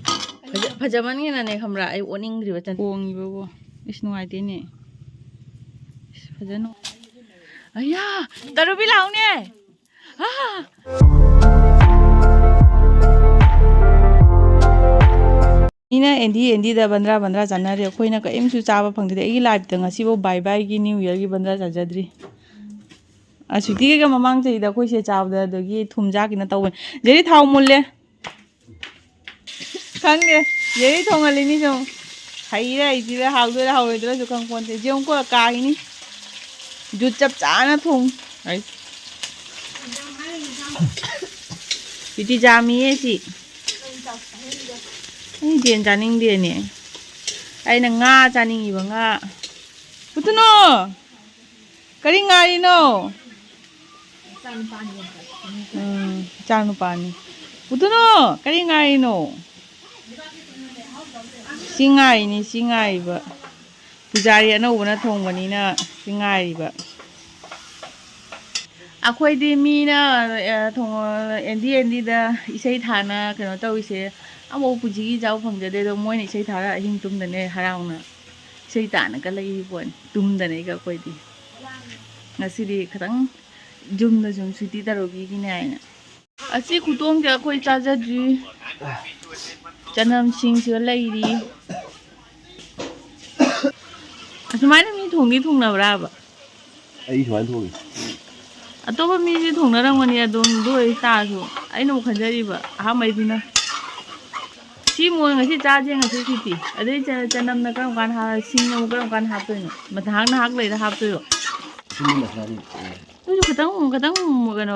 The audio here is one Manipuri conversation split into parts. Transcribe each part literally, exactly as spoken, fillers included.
ꯐꯖ-, ꯐꯖꯃꯟꯒꯤꯅꯅꯦ ꯈꯪꯕ꯭ꯔꯥ, ꯑꯩ ꯑꯣꯠꯅꯤꯡꯗ꯭ꯔꯤꯕ ꯆꯟ-, ꯈꯣꯡꯉꯤꯕꯕꯨ꯫ ꯏꯁ, ꯅꯨꯡꯉꯥꯏꯇꯦꯅꯦ꯫ ꯏꯁ, ꯐꯖꯅ꯫ ꯑꯌꯥ! ꯇꯔꯨꯕꯤ ꯂꯥꯎꯅꯦ! ꯑꯥ! ꯃꯤꯅ ꯑꯦꯟꯗꯤ ꯑꯦꯟꯗꯤꯗ ꯕꯟꯗ꯭ꯔꯥ ꯕꯟꯗ꯭ꯔꯥ ꯆꯥꯟꯅꯔꯦ, ꯑꯩꯈꯣꯏꯅ ꯀꯔꯤꯝꯁꯨ ꯆꯥꯕ ꯐꯪꯗꯦ꯫ ꯑꯩꯒꯤ ꯂꯥꯏꯐꯇ ꯉꯁꯤꯐꯥꯎ ꯕꯥꯏ ꯕꯥꯏꯒꯤ ꯅ꯭ꯌꯨ ꯏꯌꯔꯒꯤ ꯕꯟꯗ꯭ꯔꯥ ꯆꯥꯖꯗ꯭ꯔꯤ꯫ ꯑ, ꯁ꯭ꯋꯤꯇꯤꯒ ꯃꯃꯥꯡ ꯆꯍꯤꯗ ꯑꯩꯈꯣꯏꯁꯦ ꯆꯥꯕꯗ ꯑꯗꯒꯤ ꯊꯨꯝ ꯆꯥꯈꯤꯅ ꯇꯧꯕꯅꯦ꯫ ꯖꯦꯔꯤ, ꯊꯥꯎ ꯃꯨꯜꯂꯦ꯫ ꯈꯪꯗꯦ꯫ ꯖꯦꯔꯤ ꯊꯣꯡꯍꯜꯂꯤꯅꯤ ꯁꯨꯝ꯫ ꯍꯩꯔꯤꯔꯥ ꯍꯩꯇ꯭ꯔꯤꯔꯥ, ꯍꯥꯎꯗꯣꯏꯔꯥ ꯍꯥꯎꯔꯣꯏꯗꯣꯏꯔꯥꯁꯨ ꯈꯪꯄꯣꯟꯇꯦ꯫ ꯌꯦꯡꯉꯨꯀꯣ, ꯀꯥꯈꯤꯅꯤ꯫ ꯖꯨꯠ ꯆꯞ ꯆꯥꯅ ꯊꯣꯡ-, ꯑꯩ꯫ ꯁ꯭ꯋꯤꯇꯤ ꯆꯥꯃꯤꯌꯦ ꯁꯤ꯫ ꯑꯩ ꯌꯦꯟ ꯆꯥꯅꯤꯡꯗꯦꯅꯦ꯫ ꯑꯩꯅ ꯉꯥ ꯆꯥꯅꯤꯡꯉꯤꯕ, ꯉꯥ꯫ ꯄꯨꯊꯨꯅꯣ! ꯀꯔꯤ ꯉꯥꯏꯔꯤꯅꯣ? ꯎꯝ, ꯏꯆꯥꯅꯨꯄꯥꯅꯤ꯫ ꯄꯨꯊꯨꯅꯣ! ꯀꯔꯤ ꯉꯥꯏꯔꯤꯅꯣ? ꯁꯤ ꯉꯥꯏꯔꯤꯅꯤ, ꯁꯤ ꯉꯥꯏꯔꯤꯕ꯫ ꯄꯨꯖꯥꯔꯤ ꯑꯅꯧꯕꯅ ꯊꯣꯡꯕꯅꯤꯅ ꯁꯤ ꯉꯥꯏꯔꯤꯕ꯫ ꯑꯩꯈꯣꯏꯗꯤ ꯃꯤꯅ, ꯑ, ꯊꯣꯡ-, ꯑꯦꯟꯗꯤ ꯑꯦꯟꯗꯤꯗ ꯏꯁꯩ ꯊꯥꯅ ꯀꯩꯅꯣ ꯇꯧꯔꯤꯁꯦ ꯑꯃꯐꯥꯎ ꯄꯨꯟꯁꯤꯒꯤ ꯆꯥꯕ ꯐꯪꯖꯗꯦ꯫ ꯑꯗꯣ ꯃꯣꯏꯅ ꯏꯁꯩ ꯊꯥꯔ ꯑꯍꯤꯡ ꯇꯨꯝꯗꯅꯦ ꯍꯔꯥꯎꯅ ꯏꯁꯩ ꯇꯥꯅ ꯀꯜꯂꯛꯏ ꯄꯣꯠꯅꯤ꯫ ꯇꯨꯝꯗꯅꯦꯒ ꯑꯩꯈꯣꯏꯗꯤ꯫ ꯉꯁꯤꯗꯤ ꯈꯤꯇꯪ ꯌꯨꯝꯗ ꯁꯨꯝ ꯁꯨꯇꯤ ꯇꯥꯔꯨꯕꯤꯒꯤꯅꯦ ꯍꯥꯏꯅ꯫ ꯑꯁꯤ ꯈꯨꯇꯣꯡꯁꯦ ꯑꯩꯈꯣꯏ ꯆꯥꯖꯗ꯭ꯔꯤ꯫ ꯆꯅꯝꯁꯤꯡꯁꯤꯒ ꯂꯩꯔꯤ꯫ ꯑꯁꯨꯃꯥꯏꯅ ꯃꯤ ꯊꯣꯡꯗꯤ ꯊꯣꯡꯅꯕ꯭ꯔꯥꯕ? ꯑꯩ ꯁꯨꯃꯥꯏꯅ ꯊꯣꯡꯉꯤ꯫ ꯑꯇꯣꯞꯄ ꯃꯤꯗꯤ ꯊꯣꯡꯅꯔꯝꯒꯅꯤ ꯑꯗꯨꯝ, ꯑꯗꯨ ꯑꯣꯏ ꯇꯥꯔꯁꯨ ꯑꯩꯅ ꯑꯃꯨꯛ ꯈꯟꯖꯔꯤꯕ ꯑꯍꯥꯟꯕꯩꯗꯨꯅ꯫ ꯁꯤ ꯃꯣꯏ ꯉꯁꯤ ꯆꯥꯁꯦ, ꯉꯁꯤ ꯁꯨꯇꯤ꯫ ꯑꯗꯩ ꯆ-, ꯆꯅꯝꯅ ꯀꯔꯝ ꯀꯥꯟꯗ ꯍꯥꯞ-, ꯁꯤꯡꯅ ꯑꯃꯨꯛ ꯀꯔꯝ ꯀꯥꯟꯗ ꯍꯥꯞꯇꯣꯏꯅꯣ? ꯉꯥꯏꯍꯥꯛ ꯉꯥꯏꯍꯥꯛ ꯂꯩꯔ ꯍꯥꯞꯇꯣꯏꯔꯣ? ꯁꯤꯡꯅ ꯃꯁꯥꯅꯤ꯫ ꯑꯗꯨꯁꯨ ꯈꯤꯇꯪ, ꯈꯤꯇꯪ ꯀꯩꯅꯣ,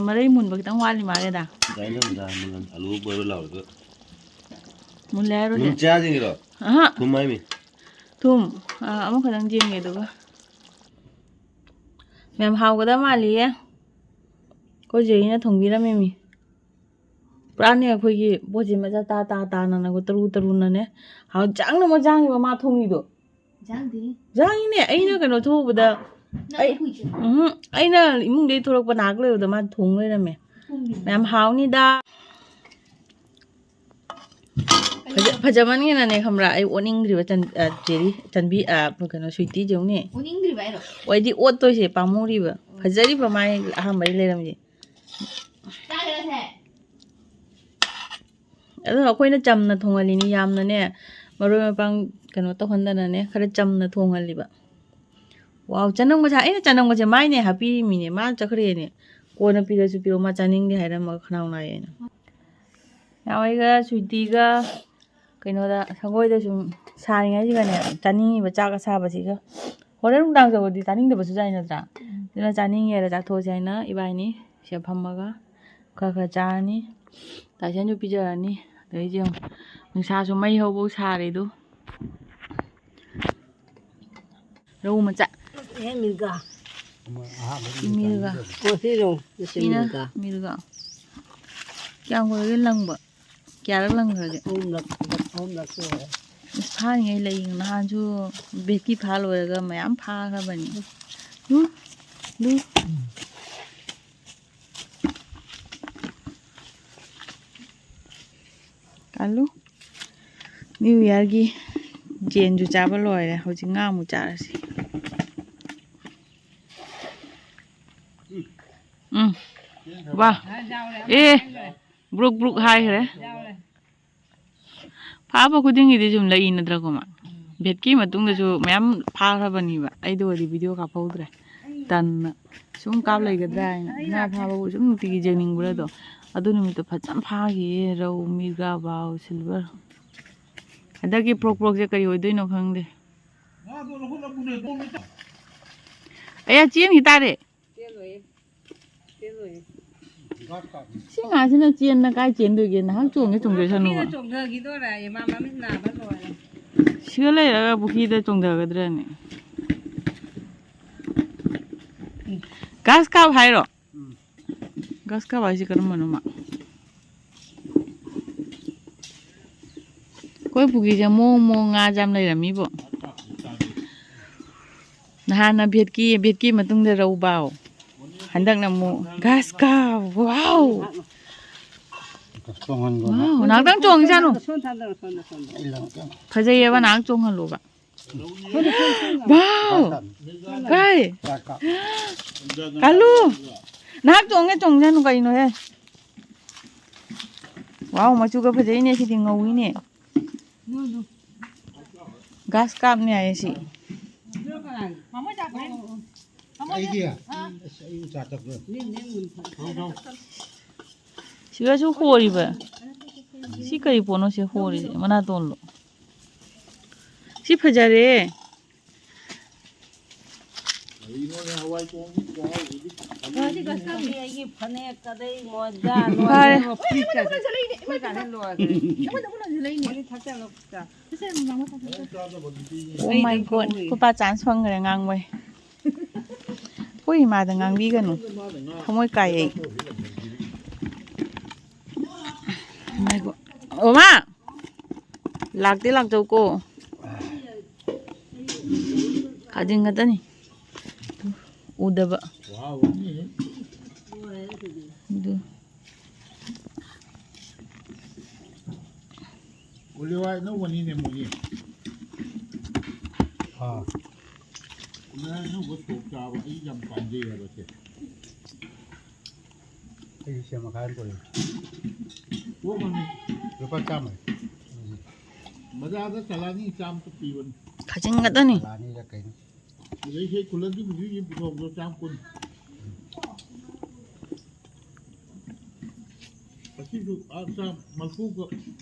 ꯃꯔꯩ ꯃꯨꯟꯕ ꯈꯤꯇꯪ ꯋꯥꯠꯂꯤ ꯃꯥꯜꯂꯦꯗ꯫ ꯉꯁꯥꯏꯅ ꯃꯨꯟꯗ, ꯃꯨꯟ-, ꯑꯂꯨ ꯕꯣꯏꯕ ꯂꯥꯎꯔꯒ꯫ ꯃꯨꯜꯂꯦ ꯍꯥꯏꯔꯣ ꯆꯦ? ꯃꯨꯟ ꯆꯥꯁꯤꯡꯒꯤꯔꯣ? ꯑꯍ꯫ ꯊꯨꯝ ꯍꯥꯏꯃꯤ꯫ ꯊꯨꯝ꯫ ꯑꯥ, ꯑꯃꯈꯛꯇꯪ ꯌꯦꯡꯒꯦ ꯑꯗꯨꯒ꯫ ꯃꯌꯥꯝ ꯍꯥꯎꯒꯗꯕ ꯃꯥꯜꯂꯤꯌꯦ꯫ ꯑꯩꯈꯣꯏ ꯆꯦꯒꯤꯅ ꯊꯣꯡꯕꯤꯔꯝꯃꯤꯃꯤ꯫ ꯄꯨꯔꯥꯅꯦ ꯑꯩꯈꯣꯏꯒꯤ ꯄꯣꯠꯁꯦ ꯃꯆꯥ ꯇꯥ ꯇꯥ ꯇꯥꯅꯅꯦꯀꯣ, ꯇꯔꯨ ꯇꯔꯨꯅꯅꯦ꯫ ꯍꯥꯎ ꯆꯥꯡꯅ ꯃꯣꯏ ꯆꯥꯡꯉꯤꯕ ꯃꯥ ꯊꯣꯡꯉꯤꯗꯣ꯫ ꯌꯥꯡꯗꯦ꯫ ꯌꯥꯡꯉꯤꯅꯦ, ꯑꯩꯅ ꯀꯩꯅꯣ ꯊꯣꯛꯎꯕꯗ, ꯅꯪ ꯑꯩ, ꯀꯨꯏꯗ꯭ꯔꯤ? ꯎꯝꯍꯨꯝ, ꯑꯩꯅ ꯏꯃꯨꯡꯗꯩ ꯊꯣꯛꯂꯛꯄ ꯅꯍꯥꯛ ꯂꯩꯕꯗ ꯃꯥ ꯊꯣꯡ ꯂꯩꯔꯝꯃꯦ꯫ ꯊꯣꯡꯕꯤꯅꯦ꯫ ꯃꯌꯥꯝ ꯍꯥꯎꯅꯤꯗ꯫ ꯐꯖ- ꯐꯖꯃꯟꯒꯤꯅꯅꯦ ꯈꯪꯕ꯭ꯔꯥ, ꯑꯩ ꯑꯣꯠꯅꯤꯡꯗ꯭ꯔꯤꯕ꯫ ꯆꯟ- ꯑ, ꯆꯦꯔꯤ, ꯆꯟꯕꯤ, ꯑ, ꯀꯩꯅꯣ, ꯁ꯭ꯋꯤꯇꯤ ꯌꯦꯡꯉꯨꯅꯦ꯫ ꯑꯣꯠꯅꯤꯡꯗ꯭ꯔꯤꯕ ꯍꯥꯏꯔꯣ? ꯑꯣ, ꯑꯩꯗꯤ ꯑꯣꯠꯇꯣꯏꯁꯦ ꯄꯥꯝꯃꯨꯔꯤꯕ꯫ ꯐꯖꯔꯤꯕ ꯃꯥꯏ ꯑꯍꯥꯟꯕꯗꯤ ꯂꯩꯔꯝꯃꯤꯁꯦ꯫ ꯆꯥꯈ꯭ꯔꯁꯦ꯫ ꯑꯗꯣ ꯑꯩꯈꯣꯏꯅ ꯆꯝꯅ ꯊꯣꯡꯍꯜꯂꯤꯅꯤ, ꯌꯥꯝꯅꯅꯦ ꯃꯔꯣꯏ ꯃꯄꯥꯡ ꯀꯩꯅꯣ ꯇꯧꯍꯟꯗꯅꯅꯦ, ꯈꯔ ꯆꯝꯅ ꯊꯣꯡꯍꯜꯂꯤꯕ꯫ ꯋꯥꯎ, ꯆꯅꯝꯒꯁꯦ, ꯑꯩꯅ ꯆꯅꯝꯒꯁꯦ ꯃꯥꯏꯅꯦ ꯍꯥꯞꯄꯤꯔꯤꯃꯤꯅꯦ, ꯃꯥ ꯆꯠꯈ꯭ꯔꯦꯅꯦ꯫ ꯀꯣꯟꯅ ꯄꯤꯔꯁꯨ ꯄꯤꯔꯛꯑꯣ, ꯃꯥ ꯆꯥꯅꯤꯡꯗꯦ ꯍꯥꯏꯔꯝꯃꯒ ꯈꯅꯥꯎ ꯅꯥꯏꯌꯦꯅ꯫ ꯌꯥꯎꯋꯦꯒ ꯁ꯭ꯋꯤꯇꯤꯒ ꯀꯩꯅꯣꯗ, ꯁꯪꯒꯣꯏꯗ ꯁꯨꯝ ꯁꯥꯔꯤꯉꯩꯁꯤꯒꯅꯦ, ꯆꯥꯅꯤꯡꯉꯤꯕ ꯆꯥꯛ ꯑꯁꯥꯕꯁꯤꯒ꯫ ꯍꯣꯔꯦꯟ ꯅꯨꯡꯗꯥꯡ ꯇꯧꯕꯗꯤ ꯆꯥꯅꯤꯡꯗꯕꯁꯨ ꯌꯥꯏ ꯅꯠꯇ꯭ꯔꯥ? ꯑꯗꯨꯅ ꯆꯥꯅꯤꯡꯉꯦꯅ ꯆꯥꯊꯣꯛꯑꯁꯦ ꯍꯥꯏꯅ ꯏꯕꯥꯏꯅꯤ ꯁꯤꯗ ꯐꯝꯃꯒ ꯈꯔ ꯈꯔ ꯆꯥꯔꯅꯤ꯫ ꯇꯥꯏꯁꯟꯁꯨ ꯄꯤꯖꯔꯅꯤ꯫ ꯑꯗꯩꯁꯦ ꯌꯦꯡꯉꯨ, ꯅꯨꯡꯁꯥꯁꯨ ꯃꯩ ꯍꯧꯕꯧ ꯁꯥꯔꯦ ꯑꯗꯨ꯫ ꯔꯧ ꯃꯆꯥ꯫ ꯁꯤ ꯃꯤꯔꯒꯥ꯫ ꯁꯤ ꯃꯤꯔꯒꯥ꯫ ꯁꯤꯅ ꯃꯤꯔꯒꯥ꯫ ꯀꯌꯥꯝ ꯀꯨꯏꯔꯒꯦ ꯂꯪꯕ? ꯀꯌꯥꯔꯛ ꯂꯪꯈ꯭ꯔꯒꯦ? ꯑꯍꯨꯝꯂꯛ, ꯑꯍꯨꯝꯂꯛ ꯁꯨꯔꯦ꯫ ꯑꯁ, ꯐꯥꯔꯤꯉꯩ ꯂꯩ꯫ ꯅꯍꯥꯟꯁꯨ ꯚꯦꯠꯀꯤ ꯐꯥ ꯂꯣꯏꯔꯒ ꯃꯌꯥꯝ ꯐꯥꯈ꯭ꯔꯕꯅꯤ꯫ ꯂꯨ, ꯂꯨ꯫ ꯀꯜꯂꯨ꯫ ꯅ꯭ꯌꯨ ꯏꯌꯥꯔꯒꯤ ꯖꯦꯟꯁꯨ ꯆꯥꯕ ꯂꯣꯏꯔꯦ꯫ ꯍꯧꯖꯤꯛ ꯉꯥ ꯑꯃꯨꯛ ꯆꯥꯔꯁꯤ꯫ ꯎꯝ꯫ ꯋꯥ꯫ ꯑꯦ, ꯕ꯭ꯔꯨꯛ ꯕ꯭ꯔꯨꯛ ꯍꯥꯏꯈ꯭ꯔꯦ꯫ ꯐꯥꯕ ꯈꯨꯗꯤꯡꯒꯤꯗꯤ ꯁꯨꯝ ꯂꯩ ꯅꯠꯇ꯭ꯔꯀꯣ ꯃꯥ? ꯚꯦꯠꯀꯤ ꯃꯇꯨꯡꯗꯁꯨ ꯃꯌꯥꯝ ꯐꯥꯈ꯭ꯔꯕꯅꯦꯕ꯫ ꯑꯩꯗꯣ ꯑꯣꯏꯔꯗꯤ ꯚꯤꯗꯤꯑꯣ ꯀꯥꯞꯍꯧꯗ꯭ꯔꯦ꯫ ꯇꯟꯅ꯫ ꯁꯨꯝ ꯀꯥꯞ ꯂꯩꯒꯗ꯭ꯔꯥ ꯍꯥꯏꯅ꯫ ꯉꯥ ꯐꯥꯕꯕꯨ ꯁꯨꯝ ꯅꯨꯡꯇꯤꯒꯤ ꯌꯦꯡꯅꯤꯡꯕ꯭ꯔꯥ ꯑꯗꯣ꯫ ꯑꯗꯨ ꯅꯨꯃꯤꯠꯇꯣ ꯐꯖꯅ ꯐꯥꯈꯤꯌꯦ꯫ ꯔꯧ, ꯃꯤꯔꯒꯥ, ꯕꯥꯎ, ꯁꯤꯜꯚꯔ꯫ ꯍꯟꯗꯛꯀꯤ ꯄ꯭ꯔꯣꯛ ꯄ꯭ꯔꯣꯛꯁꯦ ꯀꯔꯤ ꯑꯣꯏꯗꯣꯏꯅꯣ ꯈꯪꯗꯦ꯫ ꯑꯌꯥ, ꯆꯦꯟꯈꯤ ꯇꯥꯔꯦ꯫ ꯁꯤ ꯉꯥꯁꯤꯅ ꯆꯦꯟꯅ ꯀꯥꯏ ꯆꯦꯟꯗꯣꯏꯒꯦ? ꯅꯍꯥꯛ ꯆꯣꯡꯒꯦ ꯆꯣꯡꯖꯁꯅꯨꯕ꯫ ꯄꯨꯈ꯭ꯔꯤꯗ ꯆꯣꯡꯊꯈꯤꯗꯣꯔꯦ, ꯃꯥ ꯃꯃꯤꯠ ꯅꯥꯕ ꯂꯣꯏꯔꯦ꯫ ꯁꯤꯒ ꯂꯩꯔꯒ ꯄꯨꯈ꯭ꯔꯤꯗ ꯆꯣꯡꯊꯒꯗ꯭ꯔꯅꯦ? ꯒ꯭ꯔꯥꯁ ꯀꯥꯞ ꯍꯥꯏꯔꯣ? ꯒ꯭ꯔꯥꯁ ꯀꯥꯞ ꯍꯥꯏꯁꯦ ꯀꯔꯝꯕꯅꯣ ꯃꯥ? ꯑꯩꯈꯣꯏ ꯄꯨꯈ꯭ꯔꯤꯁꯦ ꯃꯑꯣꯡ ꯃꯑꯣꯡ ꯉꯥꯁꯦ ꯌꯥꯝ ꯂꯩꯔꯝꯃꯤꯕꯣ꯫ ꯅꯍꯥꯟꯅ ꯚꯦꯠꯀꯤ, ꯚꯦꯠꯀꯤ ꯃꯇꯨꯡꯗ ꯔꯧ ꯕꯥꯎ꯫ ꯍꯟꯗꯛꯅ ꯑꯃꯨꯛ ꯒ꯭ꯔꯥꯁ ꯀꯥꯞ꯫ ꯋꯥꯎ! ꯇꯣꯡꯍꯟꯒꯣ꯫ ꯋꯥꯎ, ꯉꯥꯛꯇꯪ ꯆꯣꯡꯉꯤꯁꯥꯅꯨ꯫ ꯁꯣꯝ ꯊꯥꯗꯔꯣ, ꯁꯣꯝꯗ, ꯁꯣꯝꯗ꯫ ꯐꯖꯩꯌꯦꯕ, ꯉꯥꯏꯍꯥꯛ ꯆꯣꯡꯍꯜꯂꯣꯕ꯫ ꯁꯣꯝꯗ, ꯁꯣꯝꯗ, ꯁꯣꯝꯗ꯫ ꯋꯥꯎ! ꯀꯥꯏ? ꯀꯜꯂꯨ! ꯉꯥꯏꯍꯥꯛ ꯆꯣꯡꯒꯦ ꯆꯣꯡꯖꯥꯅꯨ ꯀꯩꯅꯣꯍꯦ꯫ ꯋꯥꯎ, ꯃꯆꯨꯒ ꯐꯖꯩꯅꯦ ꯁꯤꯗꯤ, ꯉꯧꯋꯤꯅꯦ꯫ ꯒ꯭ꯔꯥꯁ ꯀꯥꯞꯅꯦ ꯍꯥꯏꯌꯦ ꯁꯤ꯫ ꯑꯩꯒꯤ? ꯑꯁ, ꯑꯩ ꯎꯆꯥ ꯆꯠꯄ꯭ꯔꯣ? ꯁꯤꯒꯁꯨ ꯍꯣꯔꯤꯕ꯫ ꯁꯤ ꯀꯔꯤ ꯄꯣꯠꯅꯣ ꯁꯤ ꯍꯣꯔꯤꯁꯦ? ꯃꯅꯥꯇꯣꯟꯂꯣ? ꯁꯤ ꯐꯖꯔꯦ꯫ ꯑꯩꯒꯤ ꯐꯅꯦꯛ, ꯑꯗꯩ ꯃꯣꯖꯥ, ꯐꯔꯦ꯫ ꯂꯣꯏꯅꯃꯛ ꯐ꯭ꯔꯤꯖꯇ꯫ ꯑꯩꯈꯣꯏ ꯀꯥꯁꯦ ꯂꯣꯏꯈ꯭ꯔꯦ꯫ ꯃꯅꯤ ꯊꯛꯆꯜꯂꯣ ꯈꯨꯠꯇ꯫ Oh my God, ꯑꯩꯈꯣꯏ ꯄꯥ ꯆꯥꯟꯁ ꯐꯪꯈ꯭ꯔꯦ ꯉꯥꯡꯕꯩ꯫ ꯑꯩꯈꯣꯏ ꯏꯃꯥꯗ ꯉꯥꯡꯕꯤꯒꯅꯨ, ꯊꯃꯣꯏ ꯀꯥꯏ ꯑꯩ꯫ ꯉꯥꯏꯈꯣ꯫ ꯑꯣ ꯃꯥ! ꯂꯥꯛꯇꯤ ꯂꯥꯛꯇꯧꯀꯣ꯫ ꯈꯥꯖꯤꯡ ꯈꯛꯇꯅꯤ꯫ ꯎꯗꯕ꯫ ꯑꯗꯨ꯫ ꯑꯣꯂꯤꯚ ꯑꯣꯏꯜ ꯑꯅꯧꯕꯅꯤꯅꯦ ꯃꯣꯏꯒꯤ꯫ ꯑꯥ꯫ ꯑꯣꯂꯤꯚ ꯑꯣꯏꯜ ꯑꯅꯧꯕ ꯁꯣꯛ ꯆꯥꯕ ꯑꯩ ꯌꯥꯝ ꯄꯥꯝꯖꯩ ꯍꯥꯏꯕ ꯁꯦ꯫ ꯑꯩꯁꯨ ꯁꯦꯝ ꯃꯈꯥꯏ ꯑꯃ ꯄꯨꯔꯛꯑꯦ꯫ ꯍꯣꯡꯉꯝꯅꯤ꯫ ꯂꯨꯄꯥ ꯆꯥꯝꯃ꯫ ꯕꯖꯥꯔꯗ ꯆꯂꯥꯅꯤ ꯆꯥꯝꯃ ꯄꯤꯕꯅꯤ꯫ ꯈꯥꯖꯤꯡ ꯉꯥꯛꯇꯅꯤ꯫ ꯆꯂꯥꯅꯤꯔ ꯀꯩꯅꯣ꯫ ꯑꯗꯩ ꯁꯤ ꯀꯨꯂꯔꯗꯤ ꯍꯧꯖꯤꯛ ꯍꯧꯖꯤꯛ ꯄꯨꯊꯣꯛꯄꯗꯣ ꯆꯥꯝ ꯀꯨꯟ꯫ ꯑꯁꯤꯁꯨ ꯑꯥ ꯆꯥꯝ ꯃꯔꯐꯨꯒ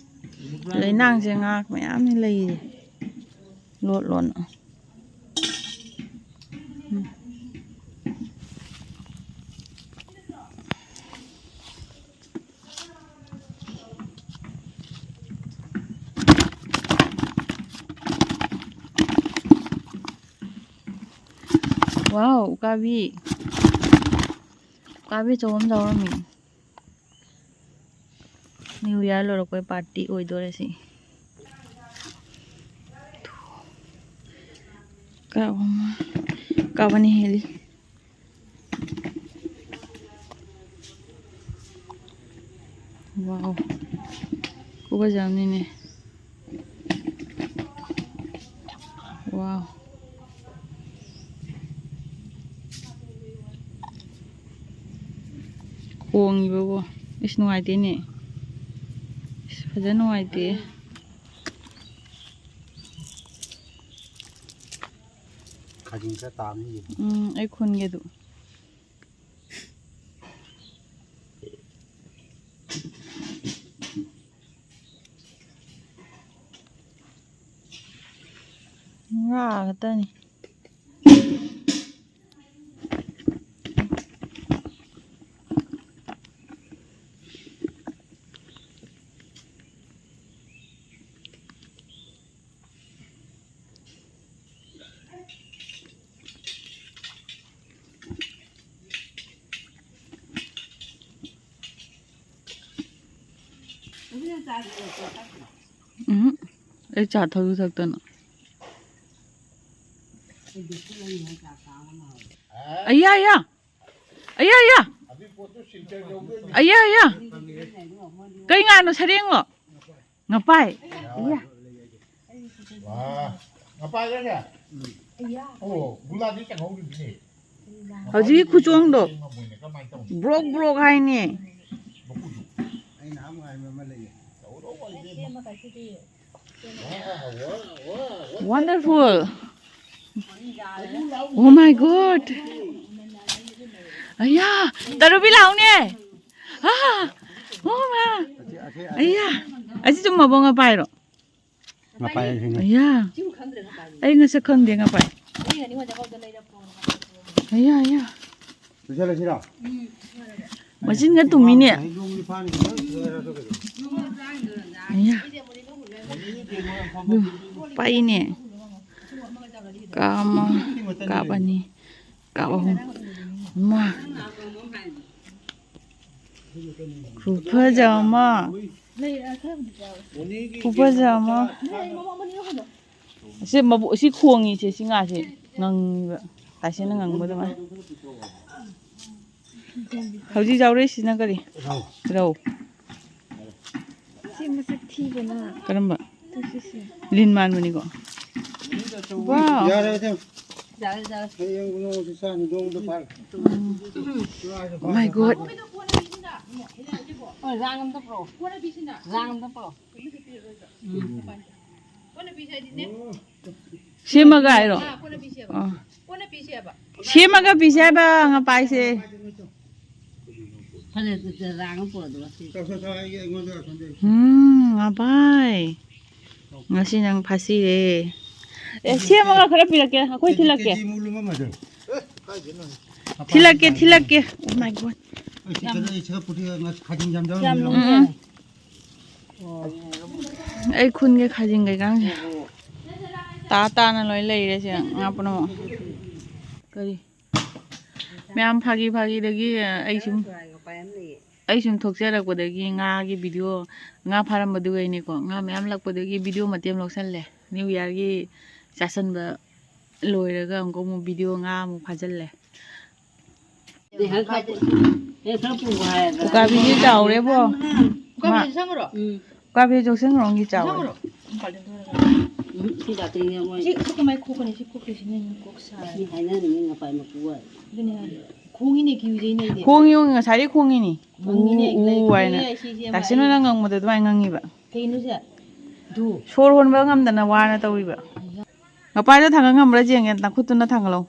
ꯍꯨꯝꯐꯨꯇꯔꯥ꯫ ꯂꯩꯅꯥꯡꯁꯦ ꯉꯥ ꯃꯌꯥꯝ ꯂꯩꯔꯤ꯫ ꯂꯣꯠ ꯂꯣꯟꯅ꯫ ꯎꯝ꯫ ꯋꯥꯎ, ꯎꯀꯥꯕꯤ꯫ ꯎꯀꯥꯕꯤ ꯑꯆꯧꯕ ꯑꯃ ꯌꯥꯎꯔꯝꯃꯤ꯫ ꯅ꯭ꯌꯨ ꯏꯌꯥꯔ ꯂꯣꯏꯔꯛꯄꯩ ꯄꯥꯔꯇꯤ ꯑꯣꯏꯗꯣꯔꯦ ꯁꯤ꯫ ꯀꯥꯕ ꯑꯃ, ꯀꯥꯕꯅ ꯍꯦꯜꯂꯤ꯫ Wow. ꯈꯨꯐꯖ ꯑꯃꯅꯤꯅꯦ꯫ Wow. ꯈꯣꯡꯉꯤꯕꯕꯣ꯫ ꯏꯁ, ꯅꯨꯡꯉꯥꯏꯇꯦꯅꯦ꯫ ꯏꯁ, ꯐꯖꯅ ꯅꯨꯡꯉꯥꯏꯇꯦ꯫ ꯈꯥꯖꯤꯡ ꯈꯔ ꯇꯥꯕꯅꯤ ꯌꯦꯡꯉꯨ꯫ ꯎꯝ, ꯑꯩ ꯈꯨꯟꯒꯦ ꯑꯗꯨ꯫ ꯉꯥ ꯈꯛꯇꯅꯤ꯫ ꯎꯝ, ꯑꯩ ꯆꯥ ꯊꯛꯁꯨ ꯊꯛꯇꯅ꯫ ꯑꯌꯥ, ꯑꯌꯥ꯫ ꯑꯌꯥ, ꯑꯌꯥ꯫ ꯑꯌꯥ, ꯑꯌꯥ꯫ ꯀꯩ ꯉꯥꯅꯣ, ꯁꯔꯦꯡꯂꯣ? ꯉꯄꯥꯏ꯫ ꯑꯌꯥ꯫ ꯋꯥ, ꯉꯄꯥꯏꯔꯅꯦ? ꯑꯣ, ꯒꯨꯂꯥꯗꯤ ꯆꯪꯍꯧꯔꯤꯕꯅꯦ꯫ ꯍꯧꯖꯤꯛꯀꯤ ꯈꯨꯆꯣꯡꯗꯣ꯫ ꯕ꯭ꯔꯣꯛ ꯕ꯭ꯔꯣꯛ ꯍꯥꯏꯅꯦ꯫ ꯑꯩ ꯅꯍꯥꯟ ꯍꯥꯏꯕ ꯑꯃ ꯂꯩꯌꯦ꯫ Wonderful. Oh my God. ꯑꯌꯥ, ꯇꯔꯨꯕꯤ ꯂꯥꯎꯅꯦ꯫ ꯑꯥ, ꯑꯣ ꯃꯥ꯫ ꯑꯌꯥ, ꯑꯁꯤ ꯆꯨꯝꯃꯕꯣ ꯉꯄꯥꯏꯔꯣ? ꯉꯄꯥꯏ ꯑꯁꯤꯅꯤ꯫ ꯑꯌꯥ, ꯑꯩ ꯉꯁꯛ ꯈꯪꯗꯦ ꯉꯄꯥꯏ꯫ ꯑꯌꯥ, ꯑꯌꯥ꯫ ꯄꯨꯁꯜꯂꯁꯤꯔꯣ? ꯃꯆꯤꯟꯒ ꯇꯨꯝꯃꯤꯅꯦ꯫ ꯑꯌꯥ꯫ ꯑꯗꯨ ꯄꯥꯛꯏꯅꯦ꯫ ꯀꯥꯞ ꯑꯃ, ꯀꯥꯞ ꯑꯅꯤ, ꯀꯥꯞ ꯑꯍꯨꯝ꯫ ꯃꯥ꯫ ꯈꯨꯐꯖ ꯑꯃ꯫ ꯈꯨꯐꯖ ꯑꯃ꯫ ꯑꯁꯤ ꯃꯕꯨ-, ꯑꯁꯤ ꯈꯣꯡꯉꯤꯁꯦ, ꯁꯤ ꯉꯥꯁꯦ ꯉꯪꯉꯤꯕ꯫ ꯇꯥꯏꯁꯟꯅ ꯉꯪꯕ ꯑꯗꯨꯃꯥꯏꯅ꯫ ꯍꯧꯖꯤꯛ ꯌꯥꯎꯔꯛꯏꯁꯤꯅ ꯀꯔꯤ? ꯔꯧ꯫ ꯔꯧ꯫ ꯃꯁꯛ ꯊꯤꯕꯅ꯫ ꯀꯔꯝꯕ? ꯁꯤꯁꯦ꯫ ꯂꯤꯟ ꯃꯥꯟꯕꯅꯤꯀꯣ꯫ ꯋꯥꯎ꯫ ꯌꯥꯔꯦ, ꯏꯆꯦ꯫ ꯌꯥꯔꯦ, ꯌꯥꯔꯦ꯫ ꯍꯌꯦꯡ ꯅꯣꯡꯃꯁꯨ ꯆꯥꯅꯤ, ꯅꯣꯡꯃꯗ ꯐꯥꯔꯦ꯫ Oh my God꯫ ꯍꯣꯏ, ꯔꯥꯡ ꯑꯝꯇ ꯄꯨꯔꯛꯑꯣ꯫ ꯔꯥꯡ ꯑꯝꯇ ꯄꯨꯔꯛꯑꯣ꯫ ꯁꯦꯝꯃꯒ ꯍꯥꯏꯔꯣ? ꯑꯥ꯫ ꯁꯦꯝꯃꯒ ꯄꯤꯁꯦ ꯍꯥꯏꯕ ꯉꯄꯥꯏꯁꯦ꯫ ꯐꯔꯦ, ꯑꯗꯨꯗꯤ ꯔꯥꯡ ꯑꯃ ꯄꯨꯔꯛꯑꯣ, ꯑꯗꯨꯒ ꯁꯤ꯫ ꯎꯝ, ꯉꯄꯥꯏ꯫ ꯉꯁꯤ ꯅꯪ ꯐꯥꯁꯤꯔꯦ꯫ ꯑꯦ, ꯁꯦꯝꯃꯒ ꯈꯔ ꯄꯤꯔꯛꯀꯦ, ꯑꯩꯈꯣꯏ ꯊꯤꯜꯂꯛꯀꯦ꯫ ꯀꯦꯖꯤ ꯃꯨꯛ ꯂꯨꯝꯃꯝꯃꯗꯣꯏ꯫ ꯊꯤꯜꯂꯛꯀꯦ, ꯊꯤꯜꯂꯛꯀꯦ꯫ Oh my God꯫ ꯑꯩ ꯁꯤ ꯀꯩꯅꯣ, ꯑꯩ ꯁꯤꯒ ꯄꯨꯊꯣꯛꯑꯒ ꯈꯥꯖꯤꯡ ꯌꯥꯝ ꯌꯥꯎꯔꯝꯃꯤ꯫ ꯎꯝ꯫ ꯑꯩ ꯈꯨꯟꯒꯤ ꯈꯥꯖꯤꯡ ꯀꯩꯀꯥꯁꯦ ꯇꯥ ꯇꯥꯅ ꯂꯣꯏ ꯂꯩꯔꯦ ꯁꯤꯗ, ꯉꯥ ꯄꯨꯝꯅꯃꯛ꯫ ꯀꯔꯤ? ꯃꯌꯥꯝ ꯐꯥꯒꯤ ꯐꯥꯒꯤꯗꯒꯤ ꯑꯩ ꯁꯨꯝ, ꯑꯩ ꯁꯨꯝ ꯊꯣꯛꯆꯔꯛꯄꯗꯒꯤ ꯉꯥꯒꯤ video, ꯉꯥ ꯐꯥꯔꯝꯕꯗꯨꯒꯩꯅꯤꯀꯣ, ꯉꯥ ꯃꯌꯥꯝ ꯂꯛꯄꯗꯒꯤ video ꯃꯇꯦꯛ ꯑꯃ ꯂꯧꯁꯜꯂꯦ꯫ New Yearꯒꯤ ꯆꯥꯁꯟꯕ ꯂꯣꯏꯔꯒ ꯑꯃꯨꯛꯀ ꯑꯃꯨꯛ video ꯉꯥ ꯑꯃꯨꯛ ꯐꯥꯖꯤꯜꯂꯦ꯫ ꯎꯀꯥꯕꯤꯁꯦ ꯆꯥꯎꯔꯦꯕꯣ꯫ ꯎꯀꯥꯕꯤꯁꯦ ꯁꯪꯉꯨꯔꯣ? ꯎꯝ꯫ ꯎꯀꯥꯕꯤ ꯆꯥꯎꯁꯟꯈ꯭ꯔꯣꯝꯒꯤ ꯆꯥꯎꯔꯦ꯫ ꯁꯪꯉꯨꯔꯣ? ꯎꯝ, ꯁꯤ ꯖꯥꯇꯤꯅꯦ ꯃꯣꯏ꯫ ꯁꯤ, ꯁꯤ ꯀꯃꯥꯏ ꯈꯣꯛꯀꯅꯤ? ꯁꯤ ꯈꯣꯛꯇꯣꯏꯁꯤꯅ ꯍꯦꯟꯅ ꯀꯣꯛ ꯁꯥꯔꯦ꯫ ꯃꯤ ꯍꯥꯏꯅꯔꯤꯅꯦ ꯉꯄꯥꯏ ꯃꯀꯨ ꯍꯥꯏ꯫ ꯑꯗꯨꯅꯦ ꯍꯥꯏꯁꯦ꯫ ꯈꯣꯡꯉꯤꯅꯦ ꯀꯤꯕꯤꯖꯩꯅꯦ ꯑꯩꯗꯤ꯫ ꯈꯣꯡꯉꯤ, ꯉꯁꯥꯏꯗꯩ ꯈꯣꯡꯉꯤꯅꯤ꯫ ꯎ, ꯈꯣꯡꯉꯤꯅꯦ, ꯎ, ꯂꯩ ꯎ ꯍꯥꯏꯅ꯫ ꯈꯣꯡꯉꯦ ꯍꯥꯏꯁꯤ ꯏꯆꯦ ꯇꯥꯁꯤꯅ ꯃꯥ ꯅꯪ ꯉꯥꯡꯕꯗ ꯑꯗꯨꯃꯥꯏꯅ ꯉꯥꯡꯉꯤꯕ꯫ ꯀꯩꯅꯣꯁꯦ? ꯗꯨ꯫ ꯁꯣꯔ ꯍꯣꯟꯕ ꯉꯝꯗꯅ ꯋꯥꯅ ꯇꯧꯔꯤꯕ꯫ ꯉꯄꯥꯏꯗꯣ ꯊꯥꯡꯒꯠ ꯉꯝꯕ꯭ꯔꯥ ꯌꯦꯡꯒꯦ, ꯅꯈꯨꯠꯇꯨꯅ ꯊꯥꯡꯒꯠꯂꯣ꯫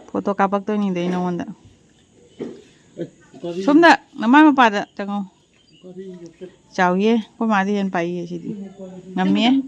Photo ꯀꯥꯞꯄꯛꯇꯣꯏꯅꯤꯗ ꯑꯩ ꯅꯉꯣꯟꯗ꯫ ꯁꯣꯝꯗ ꯅꯃꯥꯏ ꯃꯄꯥꯗ ꯆꯪꯉꯣ꯫ ꯆꯥꯎꯌꯦ, ꯑꯩꯈꯣꯏ ꯃꯥꯗꯤ ꯍꯦꯟꯅ ꯄꯥꯏꯌꯦ ꯁꯤꯗꯤ꯫ ꯉꯝꯃꯦ꯫